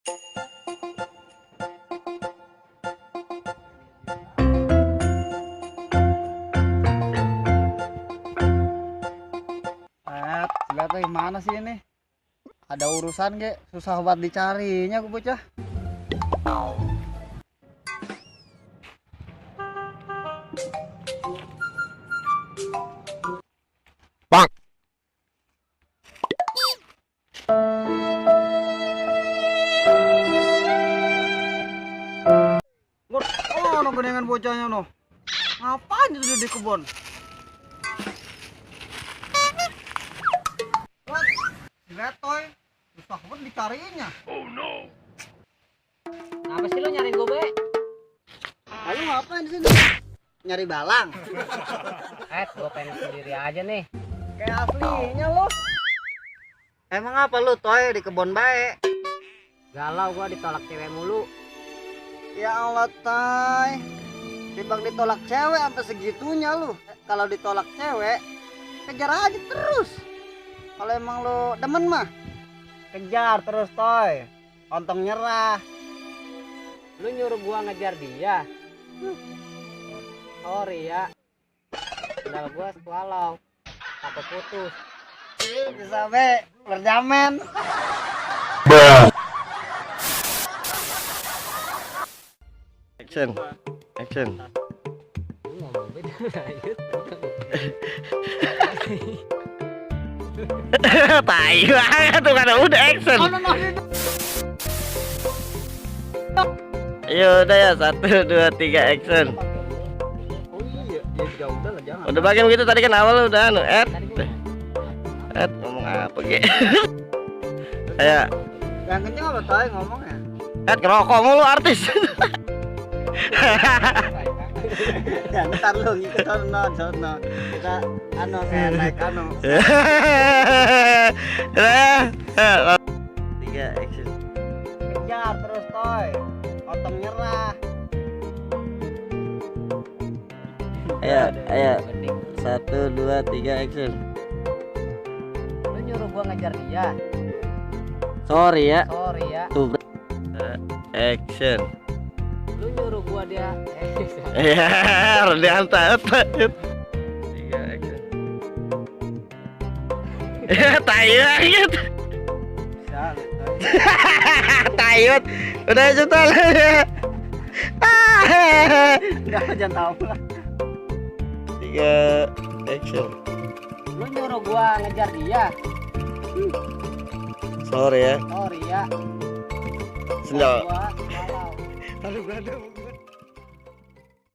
Lihat tuh mana sih ini? Ada urusan ge, susah banget dicarinya gue bocah. Bang. Oh, no gedengan bocahnya no. Ngapain itu dia di kebun? Getoy, susah banget dicariinnya. Oh no. Apa sih lo nyariin gue, Be? Lalu ngapain di sini? Nyari balang. Gue pengen sendiri aja nih. Kayak aslinya lo. Emang apa lu toy di kebun bae? Galau gue ditolak cewek mulu. Ya Allah toy. Timbang ditolak cewek sampai segitunya lu. Kalau ditolak cewek, kejar aja terus. Kalau emang lu demen mah, kejar terus toy. Ontong nyerah. Lu nyuruh gua ngejar dia. Sorry ya. Sendal gua swallow. Takut putus. Bisa be, berjaman. Action. Action. Lu ngomong beda. Tai banget tuh kan udah action. Ayo udah ya 1, 2, 3 action. Oh iya, ya udah lah jangan. Udah bagian begitu tadi kan awal udah anu ngomong apa ge? Ayo. Yang kenceng apa toy ngomongnya? Ngerokok mulu artis. Ya ntar lu ngikut sono. Kita anu kayak naik anu. 3 action. Kejar terus toy. Ontong nyerah. Ayo 1, 2, 3 action. Lu nyuruh gua ngejar dia. Sorry ya. Sorry ya. Tuh. Action. Lu nyuruh gua dia. Ya, diantar. 3 action. Tai banget. Tayut. Udah jutal. Enggak jangan tahu lah. 3 action. Lu nyuruh gua ngejar dia. Sorry ya. Sorry ya. Sendal. Gua swallow. Lalu gua ada